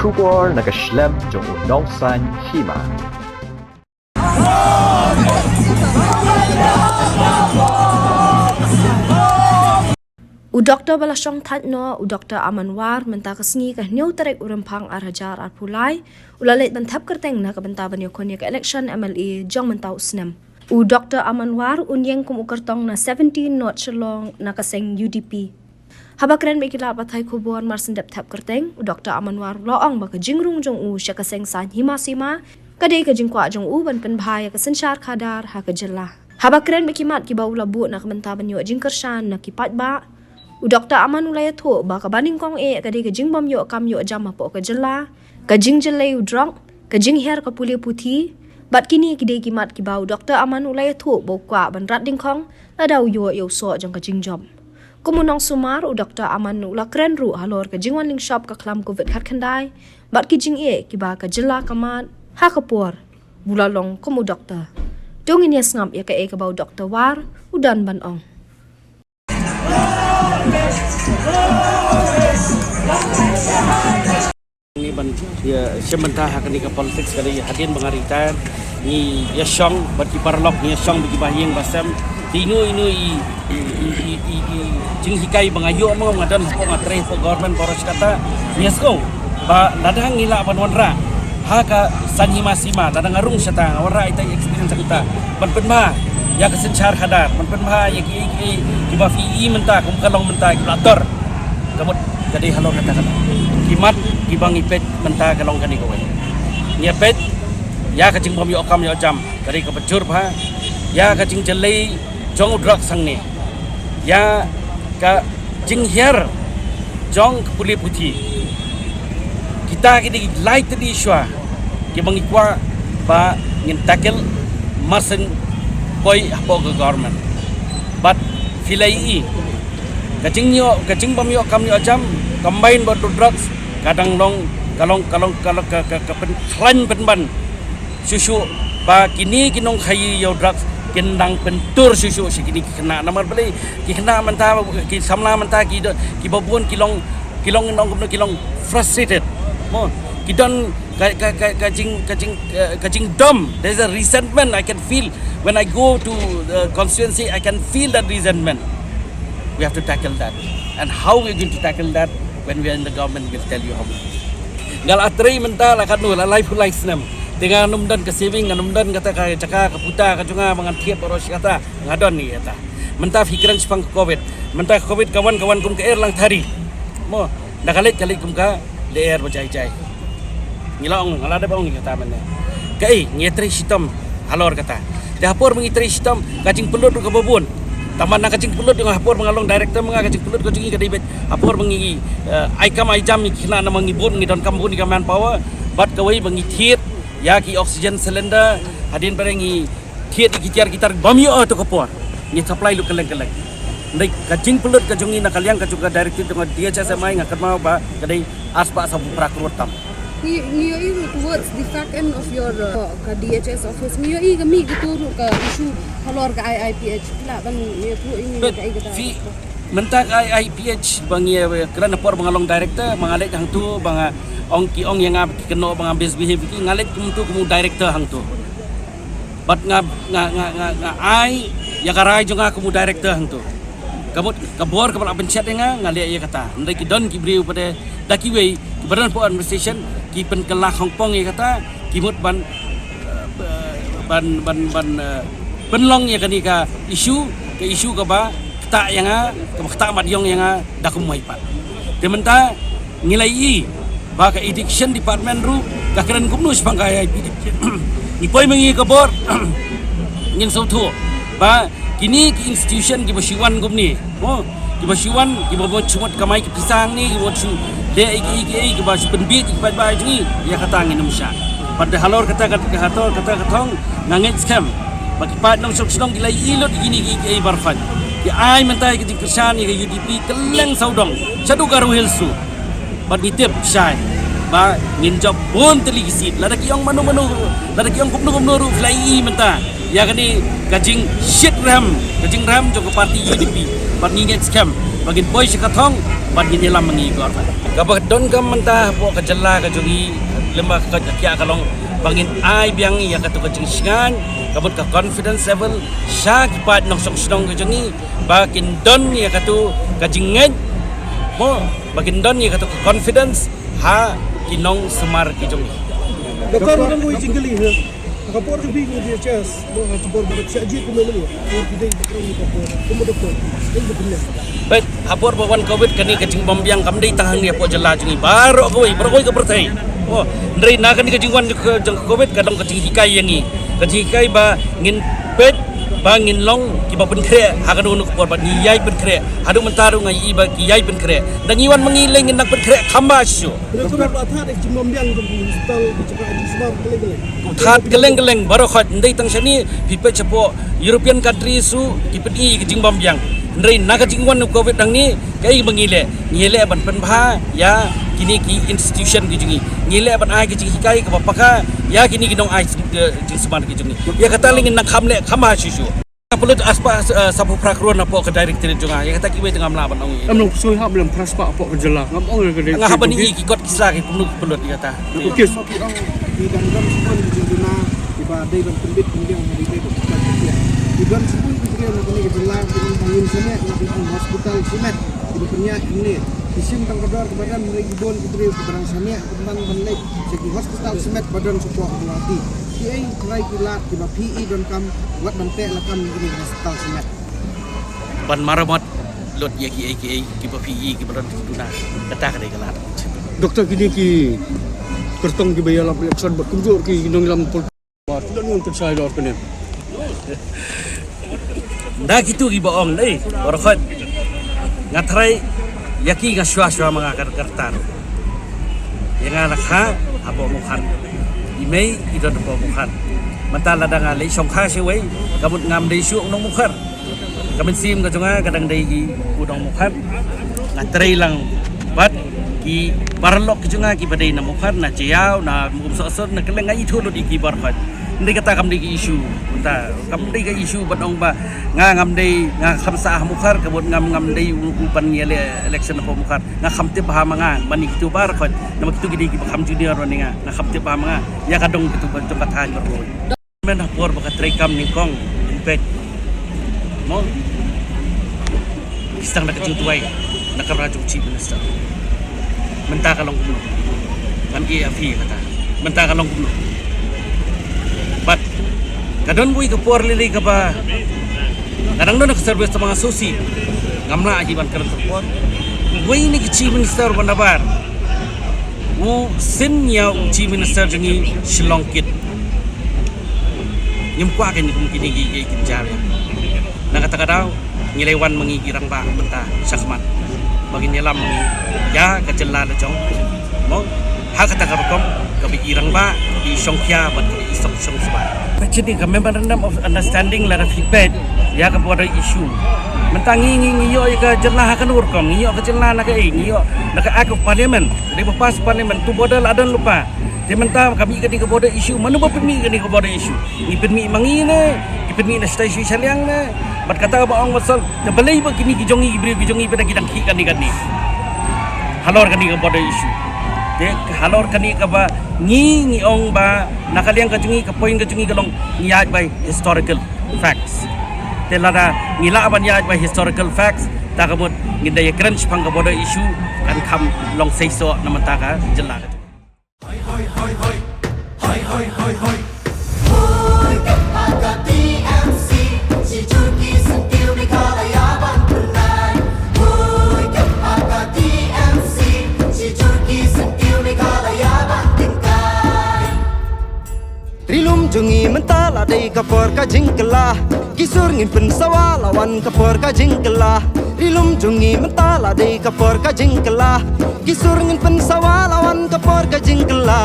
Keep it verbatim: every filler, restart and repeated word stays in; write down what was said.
Khubor na ka shlem jong u Nongsaiñ Hima. U Doktor ba la shong thait noh, u Doktor Aman War, mynta ka sngi ka hynñiew tarik u Rymphang ar hajar arphew lai, u la leit ban thep kyrteng na ka bynta ban ïakhun ïa ka election M L A jong mynta u snem. U Doktor Aman War un ïeng kum u kyrtong na seventeen North Shillong na ka seng U D P. Haba kren bad ki lad pathai khubor mar shen dep thep kyrteng, u Doktor Aman War u la ong ba ka jingrung jong u sha ka seng saiñ hima sima ka dei ka jingkwah jong u ban pynbha ïa ka synshar khadar ha ka jylla. Haba kren bad ki mat kiba u la buh na ka bynta ban ïoh jingkyrshan na ki paidbah, u Doktor Aman u la ïathuh ba kaba nyngkong eh ka dei ka jingbym ïoh kam ïoh jam hapoh ka jylla, ka jingjyllei u drok, ka jinghiar ka pule puthi, bad kine ki dei ki mat kiba u Doktor Aman u la ïathuh ba u kwah ban rat dyngkhong lada u ïoh ïa u soh jong ka jingjop. Kum u nongsumar, u Doktor Aman u la kren ruh halor ka jingwan lyngshop ka khlam Covid khatkhyndai bad ki jingeh kiba ka jylla ka mad ha ka por ba u la long kum u doktor. To ngin ïa sngap ïa kaei kaba u Doktor War u don ban ong. Ngi ban ïa shem bynta ha kane ka politiks ka dei hadien ba nga retire, ngi ïa shong bad ki paralok, ngi ïa shong bad ki bahaïing bahasem. Te ino ino i, i, i, i, i, i jinghikai ba nga ïoh mo, nga don hapoh, nga trei hapoh government baroh shi katta, ngi ïa sngew ba lada ngi lah ban wanrah ha ka saiñ hima sima, lada nga rung shata, nga wanrah ita i experience kita ban pynbha ïa ka synshar khadar, ban pynbha ïa ki, ki, kiba phi i mynta kum ka long mynta kiba la tor. Ka mut ka dei halor kata kata. Ki mat kiba ngi peit mynta ka long kane kawei. Ngi peit ïa ka jingbym ïoh kam ïoh jam, ka dei kaba jur bha. Ïa ka jingjyllei jong u drugs hangne, ïa ka jinghiar jong ka pule puthi. Kita ki dei ki lai tylli shuwa kiba ngi kwah ba ngin tackle mar shen poi hapoh ka government. Bad phi la ïohi ka jingïoh, ka jingbym ïoh kam ïoh jam combined bad u drugs, ka dang long, ka long, ka long, ka long, ka, ka, ka pynkhlaiñ pynban shuh shuh ba kine ki nongkhaïi ïa u drugs kin dang pyntur shuh shuh sha kine ki khynnah. Namar balei? Ki khynnah mynta, ki samla mynta, ki do, kiba bun ki long, ki long, nong kumno, ki long frustrated. Mo, ki don ka, ka, ka, ka jing, ka jing, eh, ka jingdom. There's a resentment I can feel when I go to the constituency. I can feel that resentment. We have to tackle that. And how we're going to tackle that, when we are in the government, we'll tell you how we do. Nga la trei mynta la katno, la laiphew lai snem. Te ngam don ka saving, ngam don kata ka jaka, ka puta ka jong nga ba ngan thied baroh shi katta. Nga don ïa kata. Mynta phi kren shaphang ka Covid. Mynta ka Covid ka wan, ka wan kum ka Erlang Thari. Mo, da ka leit, ka leit kum ka lyer ba jai jai. Ngi la ong, nga la dep ong ïa kata mynne. Kaei, ngi trei shitom halor kata. Te ha por ba ngi trei shitom, ka jingpynlut ruh kaba bun. Tangba na ka jingpynlut jong nga, ha por ba nga long director ma nga, ka jingpynlut ka jong ngi ka dei beit ha por ba ngi, eh, ai kam ai jam ïa ki khynnah, namar ngi bun, ngi donkam bun ïa ka manpower. Bad kawei ba ngi thied ïa ki oxygen cylinder, hadien ba ngi thied ïa ki tiar ki tar bym ïoh ha kato ka por. Ngi supply lut kylleng kylleng. Hynrei ka jingpynlut ka jong ngi na ka liang ka jong ka directive jong ka D H S M I, nga kynmaw ba ka dei arspah sawphew phra klur tam. Ngi, ngi ïohi ruh towards the far end of your, uh, ka D H S office. Ngi ïohi ka mih kito ruh ka issue halor ka I I P H. Lah ban ïathuh ïa ngi. But kaei kata? Phi, mynta ka I I P H ba ngi, eh, kren ha por ba nga long director, ba nga leit hangto, ba nga ong, ki ong ïa nga, ki kynnoh ba nga misbehave, ki, nga leit kumto kum u director hangto. Bad nga, nga, nga, nga, nga ai ïa ka rai jong nga kum u director hangto. Ka mut ka bor kaba la pynshet ïa nga, nga leh ïa kata. Hynrei ki don ki briew pat de, da kiwei kiba don hapoh administration, ki pynkylla khongpong ïa kata, ki mut ban, eh, ban, ban, ban, eh, pynlong ïa kane ka issue, ka issue kaba ktah ïa nga, kaba ktah mat ïong ïa nga da kum wei pat. Te mynta ngi la ïohi ba ka education department ruh ka kren kumno shaphang ka I I P. Ngi poi ma ngi ka bor, ngin sngewthuh ba kine ki institution kiba shu wan kumne, mo, kiba shu wan, kiba bun shu mut kamai ki pisa hangne, kiba bun shu leh ïa ki, ïa ki, ïa ki, kiba shu pynbiej ïa ki paidbah jong ngi, ïa kata ngin ym shah. Bad halor kata, kata, kata, kata ka thong, nga ngeit skhem ba ki paid nongshong shnong ki la ïohi lut ïa kine ki, ki, ki barfan. Ki ai mynta ïa ka jingkyrshan ïa ka U D P kylleng sawdong shaduh Garo Hills ruh. Bad ngi tip shai ba ngin jop bun tylli ki seat. Lada ki ong mano mano, lada ki ong kumno kumno ruh, phi la ïohi mynta ïa kane ka jingshit rhem, ka jingrhem jong ka party U D P. Bad ngi ngeit skhem ba ngin poi sha ka thong, Ban ngin ïalam ma ngi, kor. Kaba donkam mynta hapoh ka jylla ka jong ngi, lem bad ka kiad ka long ba ngin ai biang ïa katu ka jingshngaiñ, ka mut ka confidence level sha ki paid nongshong shnong ka jong ngi, ba kin don ïa katu ka jingngeit, mo, ba kin don ïa katu ka confidence ha ki nongsumar ki jong ngi. Doktor, nga dang wei jingkylli, ha. Ka por ka bi ka D H S, mo, ka por ba ka shah jied kumne, mo. Ka por ki dei ba ka por, kumne doktor. Dei ba kumne. Peit, ha por ba wan covid kane ka jingbym biang kam dei tang hangne hapoh jylla jong ngi, baroh kawei, baroh kawei ka pyrthei. Mo, hynrei na kane ka jingwan jong ka, jong ka covid ka long ka jinghikai ïa ngi. Ka jinghikai ba ngin peit, ba ngin long kiba pynkhreh ha kano kano ka por, ba ngi ïai pynkhreh. Haduh mynta ruh nga ïohi ba ki ïai pynkhreh. Da ngi wan ma ngi lei ngin nang pynkhreh kham bha shuh. Doktor, ba thad ka jingbym biang jong ki hospital, ki jaka jingsumar kylleng kylleng. Thad kylleng kylleng, baroh khoit, ym dei tang shane, phi peit shapoh European countries ruh ki pyni ka jingbym biang. Hynrei na ka jingwan u covid hangne, kaei ba ngi leh? Ngi leh ban pynbha ïa kine ki institution ki jong ngi. Ngi leh ban ai ka jinghikai kaba paka ïa kine ki nongai, eh, jingsumar ki jong ngi. Ïa kata lei ngin nang kham leh kham bha shuh shuh. Pynlut arspah, eh, saphew phra klur napoh ka directorate jong nga. Ïa kata kiwei te ngam lah ban ong. Em long sui hap lem phra spah hapoh ka jylla. Ngam ong ïa ka dei. Nga hap ban ïohi ki kot ki sla ki pynlut, pynlut ïa kata. Okey. Ki dang don shibun ki jingduna kiba dei ban pynbit pynbiang ha dei dei ba ki don shibun ki jingduna kane ka jylla, ki ong ba ngin sangeh na ki hospital shimet kiba pynïaid hangne. Ki shim tang ka dor kaba rem, hynrei ki bun ki briew kiba dang sangeh ban ban leit sha ki hospital shimet ba don shapoh Guwahati. Kiei ki trai ki lad kiba phi i donkam wat ban teh lakam ïa kine ki hospital shimet? Ban maramot lut ïa kiei kiei kiba phi i kiba don ki duna. Kata ka dei ka lad. Doktor, kine ki kyrtong kiba ïalap election bad kumjuh ki nongïalam pol-, ba ki don ngan pynshai dor kane. Da kitu kiba ong dei, baroh khoit. Nga tharai ïa ki nga shuwa shuwa ma nga ka, ka rta. Ïa nga la kha hapoh Mawkhar. I mei i don hapoh Mawkhar. Mynta lada nga leit shongkha shawei, ka mut ngam dei shuh u nong Mawkhar. Ka mynsiem ka jong nga ka dang dei hi u nong Mawkhar. Nga trei lang bad ki paralok ki jong nga kiba dei na Mawkhar, na Jaïaw, na Umsohsut, na kylleng, nga ithuh lut ïa ki baroh khoit. Ym dei kata, kam dei ka issue. Mynta kam dei ka issue ban ong ba nga ngam dei, nga kham sah ha Mawkhar, ka mut ngam, ngam dei u, u ban ïaleh election hapoh Mawkhar. Nga kham tip bha ma nga ban ïa kitu baroh khoit. Namar kitu ki dei kiba kham junior bad nga. Nga kham tip bha ma nga ïa ka dong kitu ba jong ka thaiñ baroh khoit. Myn ha por ba ka treikam nyngkong, ngin peit. Mo? Ki sdang da ka jingduwai na ka kamra jong Chief Minister. Mynta ka long kumno? Ngam ïohi ïa phi kata. Mynta ka long kumno? Bad ka don wei ka por lei lei kaba nga dang don ha ka service tang ba nga sngewsih. Ngam lah hi ban kren ka por. Wei na ki Chief Minister ba nabar u send ïa u Chief Minister jong ngi Shillong kit. Ngim kwah kine kum kine ki, ki, ki jar ïa. Na kata ka daw ngi la wan ma ngi ki rangbah mynta shakhmat ba ngin ïalam ma ngi ïa ka jylla la jong. Mo, ha kata ka rukom kaba ki rangbah ki shongkhia bad ki shong, shong sbah. Ka jingïa ka memorandum of understanding lada phi peit ïa ka border issue. Mynta ngi, ngi, ngi ïoh ïa ka jylla ha kano rukom, ngi ïoh ka jylla na kaei, ngi ïoh na ka Act of Parliament. Dei ba pass Parliament, tu border la don lypa. Te mynta ka mih kane ka border issue, mano ba pynmih kane ka border issue? Ngi pynmih ma ngi ne, ki pynmih na shatai sha shiliang ne? Bad kata ba ong ba sol, te balei ba kine ki jong ngi, ki briew ki jong ngi, ba da ki dang khih kane kane halor kane ka border issue. Te halor kane kaba ngi, ngi ong ba na ka liang ka jong ngi, ka point ka jong ngi ka long ngi ïaid by historical facts. Te lada ngi lah ban ïaid by historical facts, ta ka mut ngin da ïakren shaphang ka border issue kan kham long seisoh na mynta ka jylla ka jong ngi. Ri lum jong ngi mynta la dei ka por ka jingkylla. Ki sur ngin pynsawa la wan ka por ka jingkylla. Ri lum jong ngi mynta la dei ka por ka jingkylla. Ki sur ngin pynsawa la wan ka por ka jingkylla.